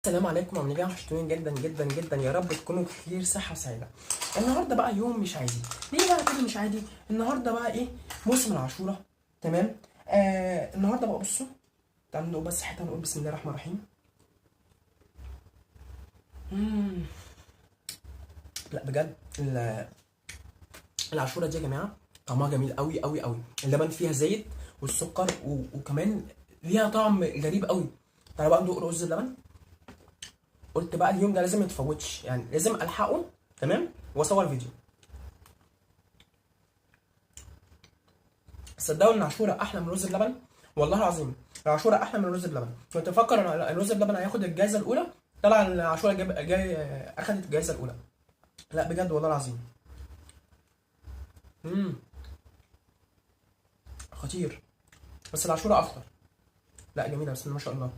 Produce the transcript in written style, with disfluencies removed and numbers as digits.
السلام عليكم، عاملين ايه؟ وحشتوني جدا جدا جدا. يا رب تكونوا بخير، صحة وسعادة. النهارده بقى يوم مش عادي. ليه بقى كده مش عادي؟ النهارده بقى ايه؟ موسم العاشوره، تمام؟ النهارده بقى بصوا، تعالوا نقول بس حتة، نقول بسم الله الرحمن الرحيم. مم. لا بجد العاشوره دي يا جماعة طعمها جميل قوي قوي قوي. اللبن فيها زيت والسكر وكمان ليها طعم غريب قوي. تعالوا بقى ندوق رز اللبن. قلت بقى اليوم ده لازم ما يتفوتش، يعني لازم الحقه، تمام، واصور فيديو. صدقوا ان العاشوره احلى من رز بلبن؟ والله العظيم العاشوره احلى من رز بلبن. كنت بفكر ان الرز بلبن هياخد الجائزة الاولى، طلع العاشوره جاي اخدت الجائزة الاولى. لا بجد والله العظيم. خطير، بس العاشوره اخطر. لا جميلة، بسم الله ما شاء الله.